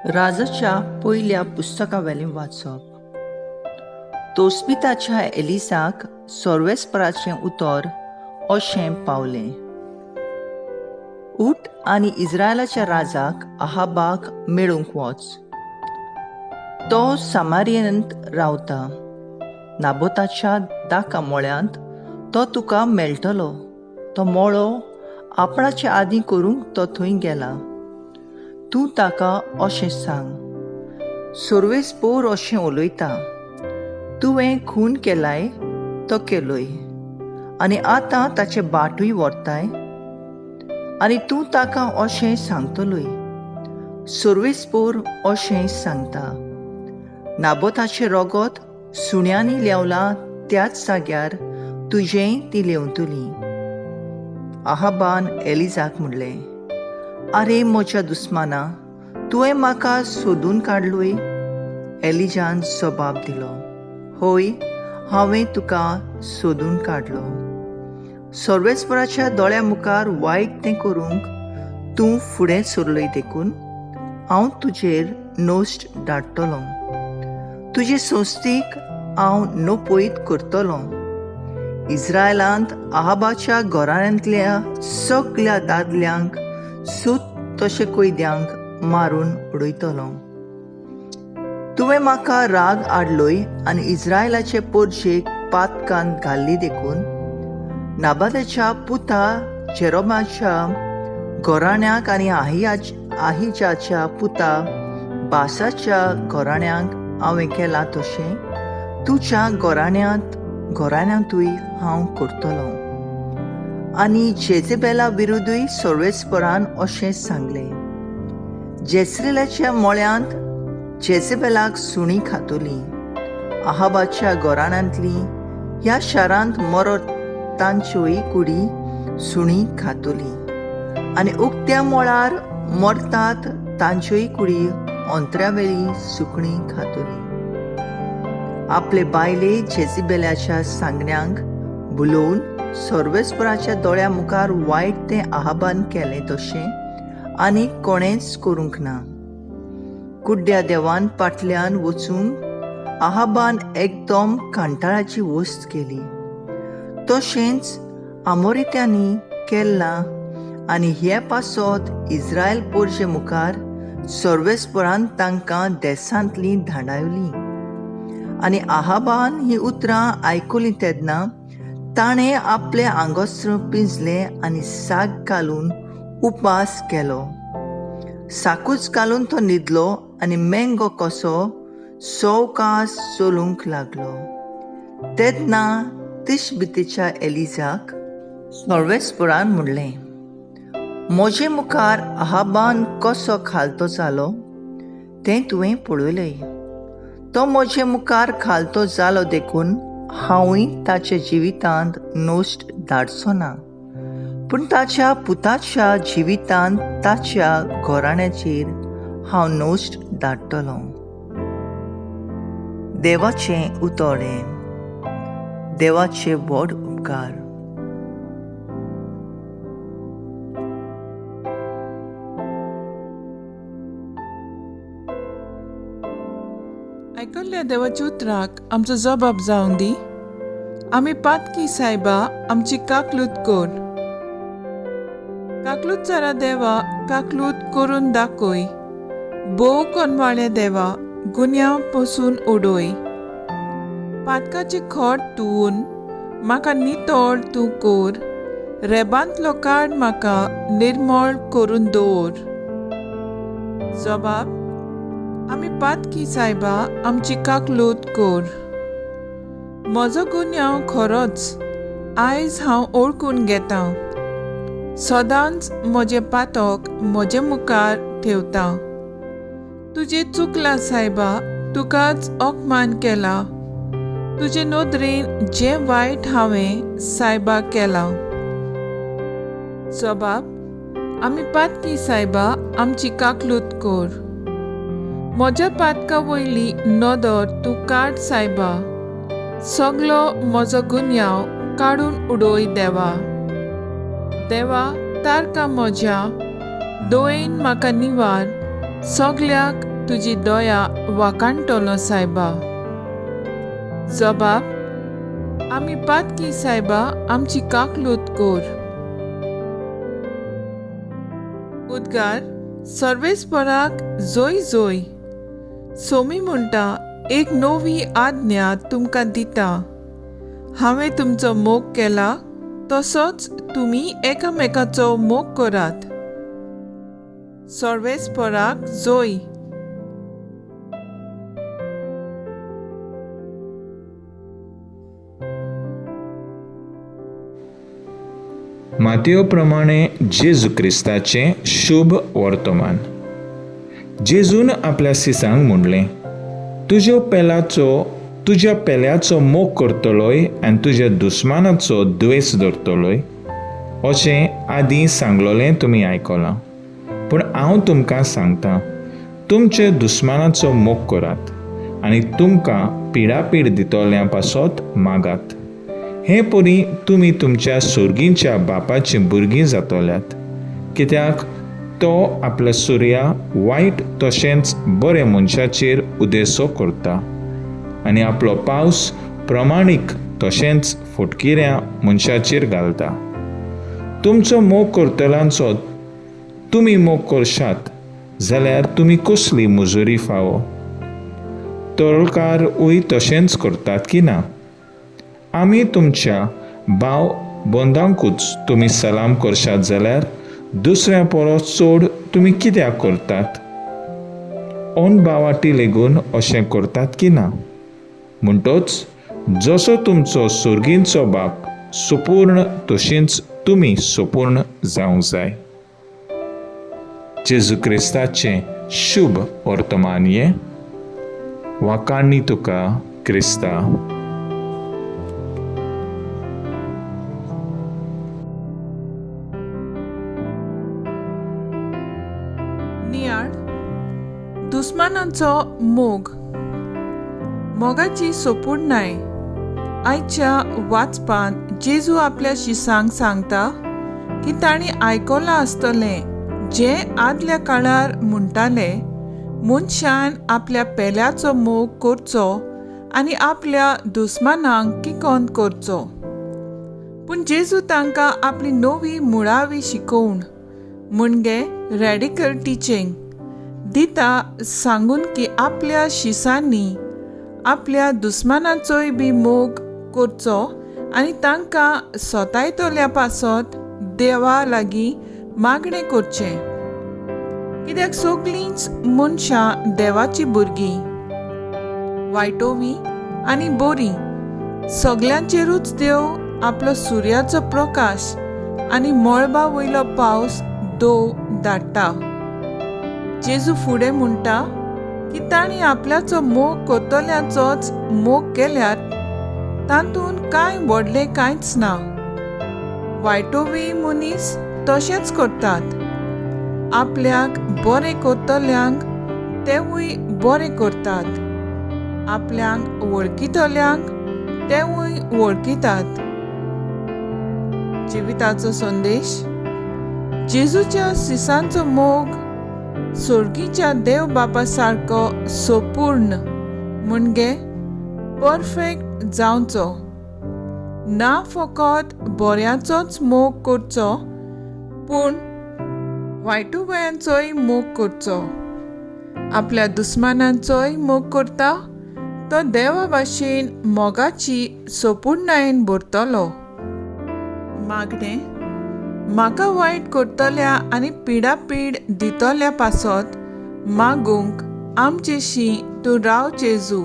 राजाच्या पयल्या पुस्तकावेलें वाचप. तोस्मिताच्या एलिसाक सर्वेस्पराचें उतर अशें पावलें, उठ आनी इस्रायलाच्या राजाक अहाबाक मेळूंक वच. तो सामारियेंत रावता. नाबोताच्या दाका मळ्यांत तो तुका मेळटलो. तो मळो आपणाचे आदीं करूंक तो थंय गेला. तूं ताका अशें सांग, सर्वेस्पोर अशें उलयता, तुवें खून केलाय तो केलोय आनी आतां ताचे बाटूय व्हरताय. आनी तूं ताका अशें सांगतलोय, सर्वेस्पोर अशें सांगता, नाबोताचें रगत सुण्यांनी लेवलां त्याच जाग्यार तुजेंय ती लेवतली. अहाबान एलिजाक म्हणलें, आरे म्हज्या दुस्माना, तुवें म्हाका सोदून काडलोय? एलिजान जबाब दिलो, हय, हांवें तुका सोदून काडलो. सर्वेस्पराच्या दोळ्या मुखार वायट तें करूंक तूं फुडें सरलोय देखून हांव तुजेर नश्ट धाडटलो. तुजे संस्थेक हांव नपयत करतलो. इस्रायलांत अहाबाच्या घराण्यांतल्या सगल्या दादल्यांक सूत तशें कैद्यांक मारून उडयतलो. तुवें म्हाका राग हाडलोय आनी इस्रायलाचे पोरशेक पातकान घाल्ली देखून नाबादाच्या पुता जेरोमाच्या घराण्याक आनी आहिजाच्या पुता बासाच्या घराण्यांक हांवें केलां तशें तुज्या घराण्यांतूय हांव करतलो. आनी जेझेबेला विरुद्धूय सर्वेस्परान अशें सांगलें, जेस्रेलाच्या मळ्यांत जेझेबेलाक सुणी खातली. अहाबाच्या घराण्यांतली ह्या शारांत मरत तांच्योय कुडी सुणी खातली आनी उक्त्या मळार मरतात तांच्योय कुडी अंतरावेळी सुकणी खातली. आपले बायले जेझेबेलाच्या सांगण्यांक भुलोवन सर्वेस्पराच्या दोळ्या मुखार वायट तें अहाबान केलें तशें आनी कोणेंच करूंक ना. कुड्ड्या देवान फाटल्यान वचूंक अहाबान एकदम कांटाळाची वस्त केली. तशेंच आमोरित्यांनी केल्लां आनी हे पासत इस्रायल पोरशे मुखार सर्वेस्परान तांकां देसांतली धांवडायली. आनी अहाबान ही उतरां आयकलीं तेन्ना ताणें आपलें आंगवस्त्र पिंजलें आनी साक घालून उपास केलो. साकूच घालून तो न्हिदलो आनी मेंगो कसो सवकास चलूंक लागलो. तेन्ना तिशबितेच्या एलिजाक सर्वेस्परान म्हणलें, म्हजे मुखार अहाबान कसो खालतो जालो तें तुवें पळयलें. तो म्हजे मुखार खालतो जालो देखून हांवूय ताच्या जिवितांत नश्ट धाडचो ना, पूण ताच्या पुताच्या जिवितांत ताच्या घराण्याचेर हांव नश्ट धाडटलो. देवाचें उतोडें. देवाचे व्हड उपकार. आयकल्ल्या देवाच्या उतराक आमचो जबाब जावं दी. आमी पातकी सायबा, आमची काकलूत कर. काकलूत चारा देवा, काकलूत करून दाखय. भोव कोनवाळे देवा, गुन्यांव पसून उडय. पातकाची खोट तूं म्हाका नितळ तूं कर. रेबांतलो काड म्हाका निर्मळ करून दवर. जबाब, आमी पातकी सायबा, आमची काकलूत कर. म्हजो गुन्यांव खरोच आयज हांव ओळखून घेता. सदांच म्हजें पातक म्हजे मुखार ठेवता. तुजें चुकलां सायबा, तुकाच अपमान केला. तुजे नदरेन जें वायट हांवें सायबा केलां. जबाब, आमी पातकी सायबा, आमची काकलूत कर. म्हज्या पातका वयली नदर तूं काड सायबा. सगलो म्हजो गुन्यांव काडून उडय देवा. देवा तारका म्हज्या दोयेन म्हाका निवार, सगल्याक तुजी दया वाखाणटलो सायबा. जबाब, आमी पातकी सायबा, आमची काकलूत कोर. उद्गार, सर्वेस्पराक जोय जोय. सोमी म्हणटा, एक नवी आज्ञा तुमकां दिता, हांवें तुमचो मोग केला तसोच तुमी एकामेकाचो मोग करात. सर्वेस्पराक जोय. मातयो प्रमाणे जेजू क्रिस्ताचें शुभ वर्तमान. जेजून आपल्या सिसांक म्हणलें, तुज्या पेल्याचो मोग करतलोय आनी तुज्या दुस्मानाचो द्वेस धरतलोय अशें आदीं सांगलोलें तुमी आयकलां. पूण हांव तुमकां सांगता, तुमचे दुस्मानाचो मोग करात आनी तुमकां पिडापीड दितल्या पासत मागात. हे परी तुमी तुमच्या सोर्गींच्या बापाचीं भुरगीं जातल्यात, कित्याक तो आपल्या सुर्या वायट तशेंच बरे मनशाचेर उदेसो करता आनी आपलो पावस प्रमाणीक तशेंच फटकिऱ्या मनशाचेर घालता. तुमचो मोग करतल्यांचो तुमी मोग करशात जाल्यार तुमी कसली मुजुरी फावो? तोलकारूय तशेंच करतात की ना? आमी तुमच्या भाव बंदांकूच तुमी सलाम करशात जाल्यार दुसऱ्या परस चड तुमी कित्याक करतात? अनभावाटी लेगून अशें करतात की ना? म्हणटोच जसो तुमचो सोर्गींचो बाप सुपूर्ण तशींच तुमी सुपूर्ण जावंक जाय. जेजू क्रिस्ताचें शुभ वर्तमान हें. वाकाणी तुका क्रिस्ता. नियाळ, दुस्मानांचो मोग. मोगाची सोपूर्णाय. आयच्या वाचपान जेजू आपल्या शिसांक सांगता की तांणी आयकलां आसतलें जें आदल्या काळार म्हणटाले, मनशान आपल्या पेल्याचो मोग करचो आनी आपल्या दुस्मानांक किकोन करचो. पूण जेजू तांकां आपली नवी मुळावी शिकोवण म्हणजे रॅडिकल टिचींग दिता, सांगून की आपल्या शिसांनी आपल्या दुस्मानाचोय बी मोग करचो आनी तांकां सोतायतल्या पासत देवा लागीं मागणें करचें, कित्याक सगळींच मनशां देवाचीं भुरगीं, वायटोवी आनी बोरीं. सगल्यांचेरूच देव आपलो सुर्याचो प्रकाश आनी मळबा वयलो पावस दव धाडटा. जेजू फुडें म्हणटा की तांणी आपल्याचो मोग करतल्यांचोच मोग केल्यार तातूंत कांय व्हडलें कांयच ना. वायटोवी मनीस तशेंच करतात, आपल्याक बरें करतल्यांक तेवूय बरें करतात, आपल्याक वळखितल्यांक तेवूय वळखितात. जिविताचो संदेश. जेजूच्या सिसांचो मोग सोर्गीच्या देव बापा सारको सोपूर्ण म्हणजे परफेक्ट जावचो. ना फकत बऱ्याचोच मोग करचो पूण वायटुवयांचोय मोग करचो. आपल्या दुस्मानांचोय मोग करता तो देवा भाशेन मोगाची सोपूर्णायेन भरतलो. मागणें, म्हाका वायट करतल्या आनी पिडापीड दितल्या पासत मागूंक आमचेशी तूं राव जेजू.